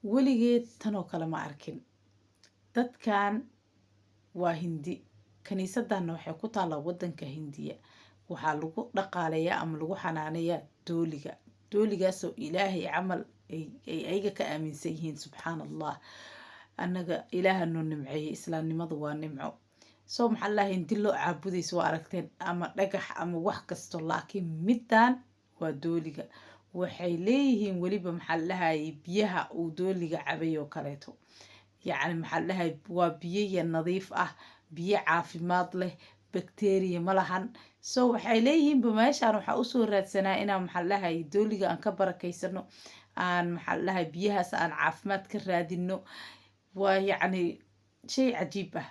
Weligeed tanoo kale ma arkin. Dadkan waa Hindi. Kaniisadanna waxay ku taallaa wadanka Hindiya. Waxaa lagu dhaqaaleeyaa ama lagu xanaaneeyaa dooliga, dooligaasoo Ilaahay camal ay ayaga ka aaminsan yihiin. Subxaan Allah, annaga Ilaaha noo nimceeyey. Islaamnimadu waa nimco. So maxaa la Hindi loo caabudaysa waa aragteen, ama dhagax ama wax kasto, laakiin middan waa dooliga. Waxay leeyihiin weliba, maxaa la dhahayay, biyaha uu dooliga cabay oo kaleeto, yacni maxaa la dhahay, waa biyo nadiif ah, biyo caafimaad leh, bacteria ma lahan. So waxay leeyihiinba meeshaan waxaa usoo raadsanaa inaan, maxaa la dhahayay, dooliga aan ka barakaysano, aan, maxaa la dhahay, biyahaas aan caafimaad ka raadino. Waa yacni shay cajiib ah.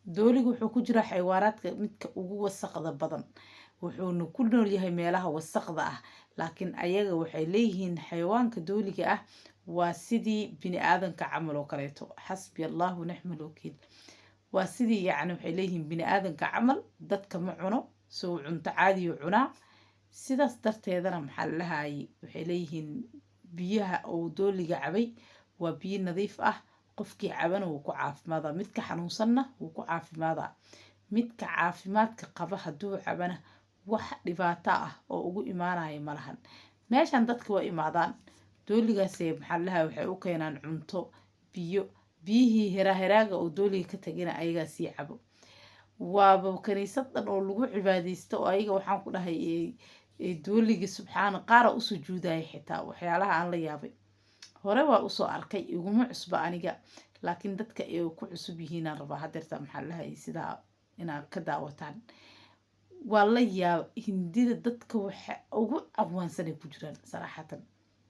Dooliga wuxuu ku jiraa xayawaanaadka midka ugu wasaqda badan, wuxuuna ku nool yahay meelaha wasaqda ah, laakiin ayaga waxay leeyihiin xayawaanka dooliga ah waa sidii bini aadanka camal oo kaleeto. Xasbi Allahu nicmal wakiil. Waa sidii, yacni, waxay leeyihiin bini aadanka camal, dadka ma cuno, soo cunto caadiyu cunaa. Sidaas darteedana, maxaa la dhahayay, waxay leeyihiin biyaha uu dooliga cabay waa biyo nadiif ah. Qofkii cabana wuu ku caafimaadaa, midka xanuunsanna wuu ku caafimaadaa, midka caafimaadka qaba hadduu cabana wax dhibaato ah oo ugu imaanaya malahan. Meeshan dadka waa imaadaan, dooligaase, maxaa la dhahay, waxay u keenaan cunto, biyo. Biyihii heraaheraaga oo dooliga ka tagana ayagaa sii cabo. Waaba kaniisad dhan oo lagu cibaadeysto oo ayaga, waxaan ku dhahay, dooliga, subxaana, qaara u sujuudaya xitaa. Waxyaalaha aan la yaabay hore waa usoo arkay, iguma cusba aniga, laakiin dadka ay ku cusub yihiinaan rabaa hadeerta, maxaa la dhahay, sidaa inaad ka daawataan. Waa la yaab, Hindida dadka waxa ugu cawaansan ay ku jiraan. Saraaxatan,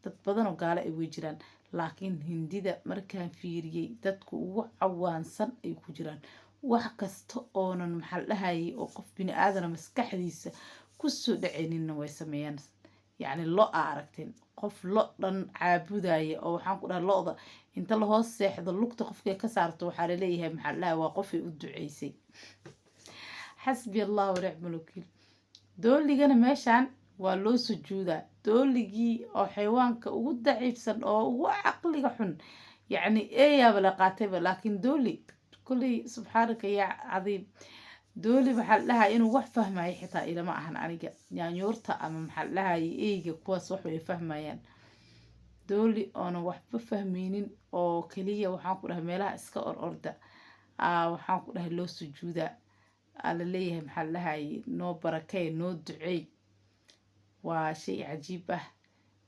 dad badan oo gaalo ay way jiraan, laakiin Hindida markaan fiiriyey dadku ugu cawaansan ay ku jiraan. Wax kasta oonan, maxaa la dhahayay, oo qof bini aadana maskaxdiisa kusoo dhacayninna way sameeyaan. Yacni lo a aragteen qof lo dhan caabudaya oo, waxaan ku dhahay, lo-da inta lahoos seexdo lugta qofkay ka saarto, waxaa laleeyahay, maxaa la dhahay, waa qofay u duceysay. Xasbi Allah wanicmal wakiil. Dooligana meeshaan waa loo sujuudaa, dooligii oo xayawaanka ugu daciifsan oo ugu caqliga xun. Yacni eeyaaba la qaatayba, laakiin dooli kulley, subxaanaka yaa cadiim. Dooli, waxaa la dhahaa, inuu wax fahmayo xitaa ilama ahan aniga. Yaanyuurta ama, maxaa la dhahaya, eyga, kuwaas wax way fahmayaan. Dooli oona waxba fahmaynin oo keliya, waxaan ku dhahay, meelaha iska or orda, waxaan ku dhahay, loo sujuudaa, aa la leeyahay, maxaa la dhahayay, noo barakey, noo duceey. Waa shay cajiib ah.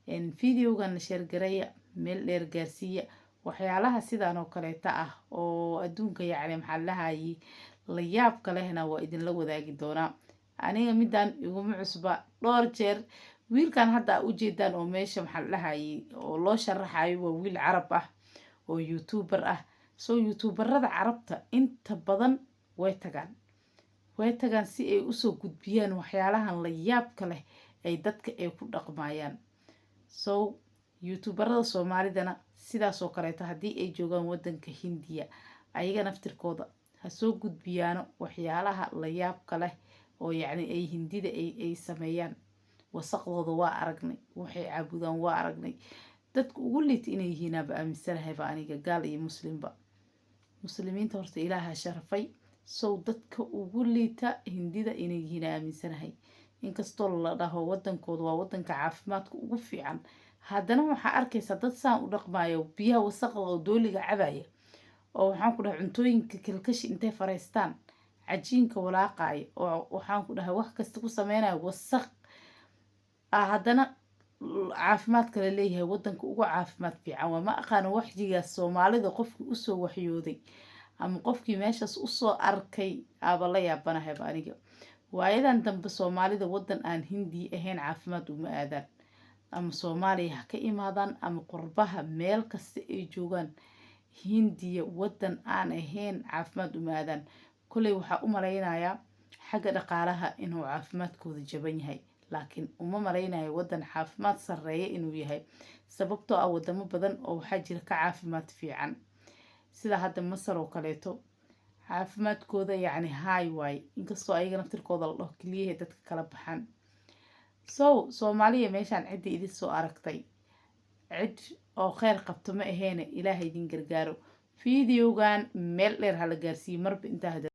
Videogan share gareeya, meel dheer gaarsiiya. Waxyaalaha sidaan oo kaleeta ah oo adduunka, yacni, maxaa la dhahayay, la yaabka lehna waa idinla wadaagi doonaa. Aniga midaan iguma cusba. Dhowr jeer wiilkan hadda aa ujeedaan oo meesha, maxaa la dhahayay, oo loo sharaxayo, waa wiil Carab ah oo YouTuber ah. So YouTuberada Carabta inta badan way tagaan si ay usoo gudbiyaan waxyaalahan la yaabka leh ay dadka ay ku dhaqmayaan. So YouTuberada Soomaalidana sidaasoo kaleeto, haddii ay joogaan wadanka Hindiya, ayaga naftirkooda ha soo gudbiyaano waxyaalaha la yaabka leh oo, yacni, ay Hindida ay sameeyaan. Wasaqdooda waa aragnay, waxay caabudaan waa aragnay. Dadka ugu liita inay yihiinaaba aaminsanahayba aniga, gaal iyo muslimba. Muslimiinta horta Ilaaha sharafay. Sow dadka ugu liita Hindida inay yihiin aaminsanahay. Inkastoo la dhaho wadankooda waa wadanka caafimaadka ugu fiican, haddana waxaa arkaysaa dad saan u dhaqmayo, biyaha wasaqda oo dooliga cabaya, oo, waxaan ku dhahay, cuntooyinka kalkashi intay faraystaan cajiinka walaaqaya, oo, waxaan ku dhahay, wax kasta ku sameynaya wasaq ah, haddana caafimaadka la leeyahay wadanka ugu caafimaad fiican. Waa ma aqaano waxyigaas Soomaalida qofkii usoo waxyooday ama qofkii meeshaas usoo arkay, aaba la yaabanahayba aniga. Waayadan dambe Soomaalida wadan aan Hindi ahayn caafimaad uma aadaan. Ama Soomaaliya ha ka imaadaan ama qurbaha, meel kasta ay joogaan, Hindiya wadan aan ahayn caafimaad uma aadaan. Kolley waxaa u malaynayaa xagga dhaqaalaha inuu caafimaadkooda jaban yahay, laakiin uma malaynayo wadan caafimaad sarreeya inuu yahay, sababtoo ah wadamo badan oo waxaa jira ka caafimaad fiican, sida hadda Masar oo kaleeto. Caafimaadkooda, yacni, high waaye, inkastoo ayaga naftirkooda la dhaho keliyahay dadka kala baxaan. So Soomaaliya, meeshaan ciddii idin soo aragtay, cid oo kheyr qabto ma aheene. Ilaaha idin gargaaro. Videogan meel dheer hala gaarsiiyo marba intaa hada.